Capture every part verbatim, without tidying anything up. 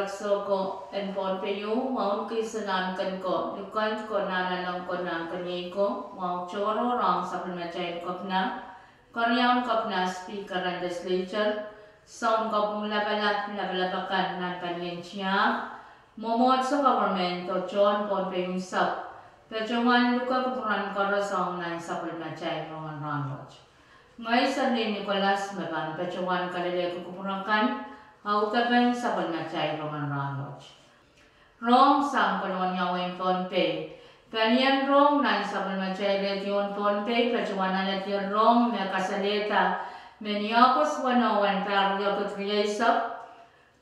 Soko en Pohnpei, wauneki, sanahnken ko, likend ko, nanalek ko, nahnkeniei ko, wahu tohrohr ong sapwellimatail Kepina, keriaun Kepina, Speaker en Legislature, Sounkopwung Lapalap, lapalap akan nan palien tiahk, mwomwohdiso, government, oh tohn Pohnpei unsek, patohwan luke kupwuren koaros ong nan sapwellimatail rongen rahnwet. Ngehi Serlin Nicholas me pahn patohwan kalelehki kupwur akan audepen sapwellimatail rongen rahnwet. Rohng sang Kolonia wehin Pohnpei. Palien rohng nan sapwellimatail radio en Pohnpei patohwan alehdi rohng me kasalehda me ni August weneu en pahr riekid rieisek,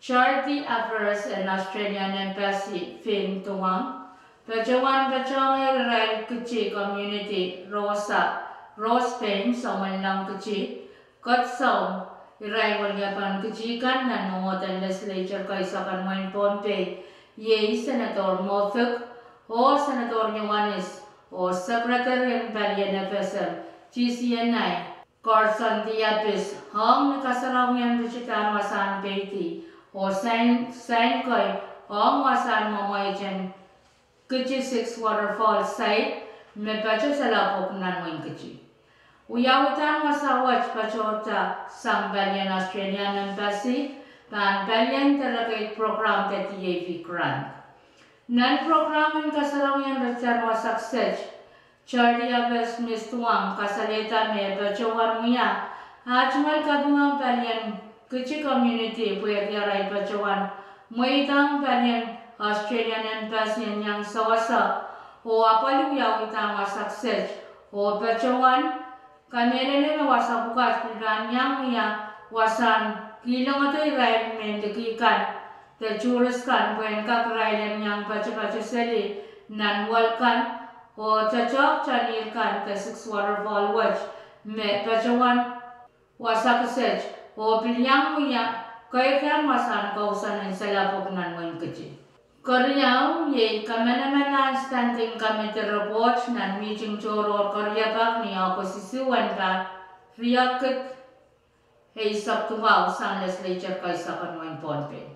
Charity Affairs en Australian Embassy, Finn Tuang, patohwan patohngehr irail kiti community, Rosa, Rose Payne, Soumenlang Kiti, Ketsou, irail weliepen kiti kan nan mwomwohden legislature keisek en wehin Pohnpei, iei Senator Moffitt, oh Senator Iohannis, oh Secretary en palien FSM, TCNI, Carson Diabis, ong ni kasarawihen ritidahn wasahn peidi, oh sain, sain kei, ong wasahn mwemweit en kiti Six Waterfall site, me patoh solahr pwukat nan wehin Kiti. Wiawidahn wasa wet patohda sang palien Australian Embassy, pahn palien delegate program de DAV grant. Nan program en kasarawihen ritidahn wasa kiset, Charity Affairs Miss Tuang kasalehda me patohwan wia ah tungoal kaping ong palien kiti community pwehki arail patohwan mweidohng palien Australian Embassy en iang sewese oh apwalih wiawidahn wasa kiset, oh patohwan kamehlele me wasa pwukat pil pahn iang wia wasahn kilengede irail mehn liki kan de tourist kan pwehn kak irail en iang patopato seli nan wel kan oh toahk toanir kan de Six Waterfall wet me patohwan wasa kiset, oh pil iang wia keirdan wasahn kousoan en solahr pwukat nan wehin Kiti. Keriau iei kamanamanlahn Standing Committee report nan mihting tohrohr keriepak ni August isuh en pahr riekid eisek duwau sang legislature keisek en wehin Pohnpei.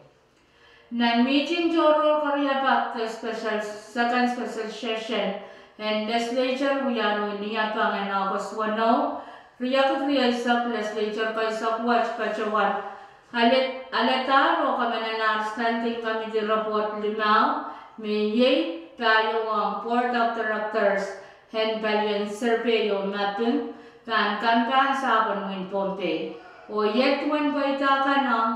Nan mihting tohrohr keriepak de special, second special session en legislature wiawi ni Apang en August weneu, riekid rieisek, legislature keisek wet patohwan ale, alehdahr oh kamanamanlahn Standing Committee report limau, me iei pahieu ong Board of Directors en palien survey oh mapping, pahn kampahn sahpw en wehin Pohnpei, oh iet duwen pweida kan ong,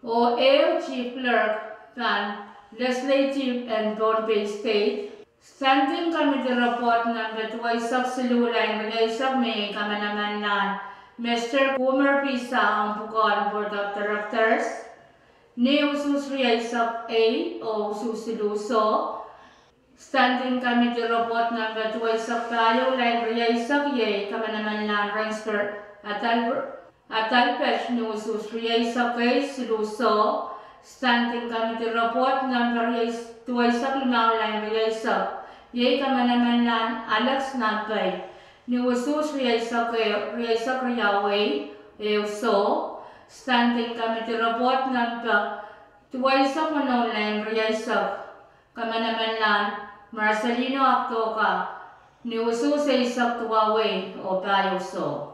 oh ehu Chief Clerk pahn Legislative en Pohnpei State. Standing Committee report nempe duweisek siluh lain rieisek me iei kamanamanlahn Mister Kumar Pisa ong pwukoahn Board of Directors ni usuhs rieisek ei oh usuhs siluh soh. Standing Committee report nempe duweisek pahieu lain rieisek iei kamanamanlahn Rensburg Adalbert ni usuhs rieisek ei siluh soh. Standing Committee report nempe duweisek limau lain rieisek iei kamanamanlahn Alex Nampai ni usuhs rieisek, rieisek riau ei ehu soh. Standing Committee report nempe duweisek weneu lain rieisek kamanamanlahn Marcelino Akdoka ni usuhs eisek duwau ei oh pahieu soh.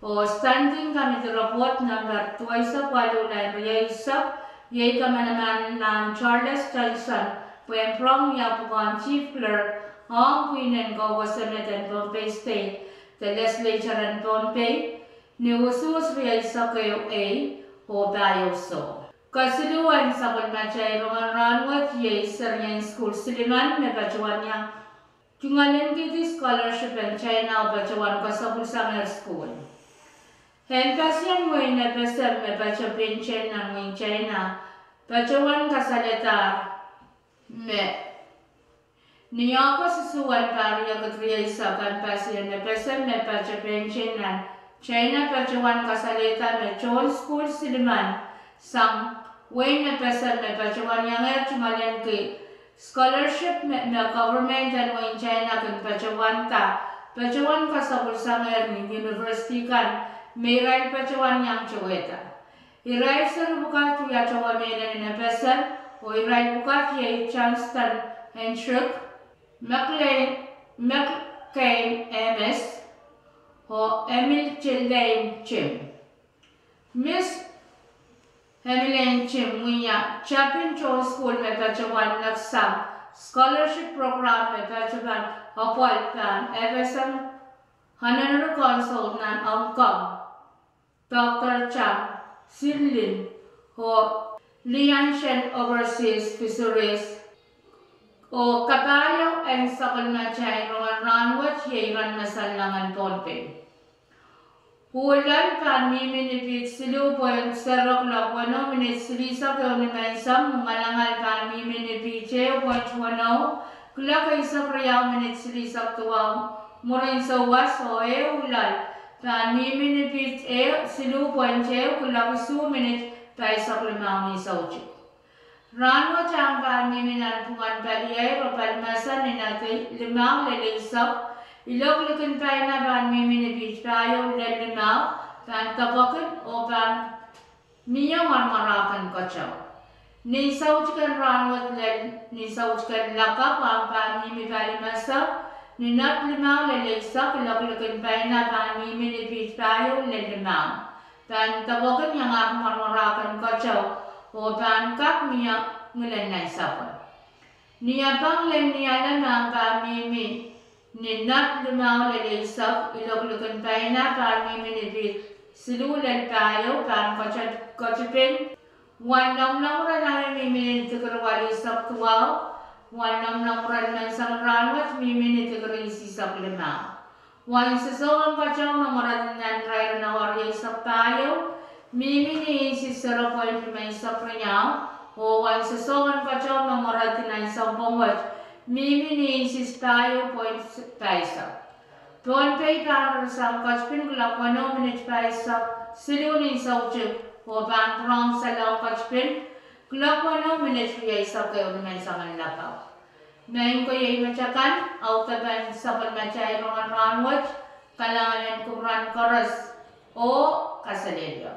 Oh Standing Committee report nempe duweisek waluh lain rieisek iei kamanamanlahn Charles Johnson pwehn pwurehng wia pwukoahn Chief Clerk ong pwihn en kowos emet en Pohnpei State de Legislature en Pohnpei ni usuhs rieisek ehu ei oh pahieu soh. Kesiluhwen sapwellimatail rongen rahnwet iei serien sukuhl silimen me patohwan iang tungoalenkihdi scholarship en China oh patohwan kesepwilsangehr sukuhl. Embassy en wehin FSM me patoh Beijing nan wehin China patohwan kasalehdahr me ni August isuh en pahr riekid rieisek Embassy en FSM me patoh Beijing nan China patohwan kasalehda me tohn sukuhl silimen sang wehin FSM me patohwan iangehr tungoalenki scholarship me, me government en wehin China kin patohwanda, patohwan kesepwilsangehr ni university kan me irail patohwan iang towehda. Irail seri pwukat wia towe mehlel en FSM Oh irail pwukat iei Johnston Hendrick, McLean, McCain Amos, oh Emil Lane Tim. Miss Emil Lane Tim wia tapin tohn sukuhl me patohwan neksang scholarship program me patohwan apwal pahn F S M Honorary Consul nan Hong Kong, Doctor Chang Xinlin, oh Liangshan Overseas Fisheries. Oh kapahieu en sapwellimatail rongen rahnwet iei iren me sang langin Pohnpei. Uhl loal pahn mihmi ni piht siluh point zero kuloak weneu minit silihsek ehu nimenseng. Ngalangal pahn mihmi ni piht ehu point weneu kuloak eisek riau minit silihsek duwau mwurin souwas. Oh ehu uhl loal pahn mihmi ni piht siluh point ehu kuloak isuh minit pahisek limau ni soutik. Rahnwet ahng pahn mihmi nanpwungen paliair oh palimese ni nat limau lel eisek. Iloak likin paina pahn mihmi ni piht pahieu lel limau, pahn depwekin oh pahn mie mwaramwarahken keteu. Ni soutiken rahnwet lel ni soutiken lakapw ahng pahn mihmi palimese ni nat limau lel eisek. Iloak likin paina pahn mihmi ni piht pahieu lel limau, pahn depwekin iangahki mwaramwarahken keteu oh pahn kak mie ngilen nansapwe. Ni apwal lel ni alem ahng pahn mihmi ni nat limau lel eisek. Iloak likin paina pahn mihmi ni piht siluh lel pahieu, pahn ketipin. Wen lomwlomw ren ahi mihmi ni dikiri waleisek duwau. Wen lomwlomw ren menseng rahnwet mihmi ni dikiri isihsek limau. Wen sosohn keteu me mweredi nan irair en awa rieisek pahieu mihmi ni inches zero point limeisek riau. Oh wen sosohn keteu me mweredi nan sounpwong wet mihmi ni inches pahieu point pahisek. Pohnpei pahn ririsang ketipin kuloak weneu minit pahisek siluh ni soutik, oh pahn pwurehng salong ketipin kuloak weneu minit rieisek ehu nimenseng en lakapw. Maing ko, iei met akan audepen sapwellimatail rongen rahnwet. Kalahngan en kupwuren koaros oh kaselehlie.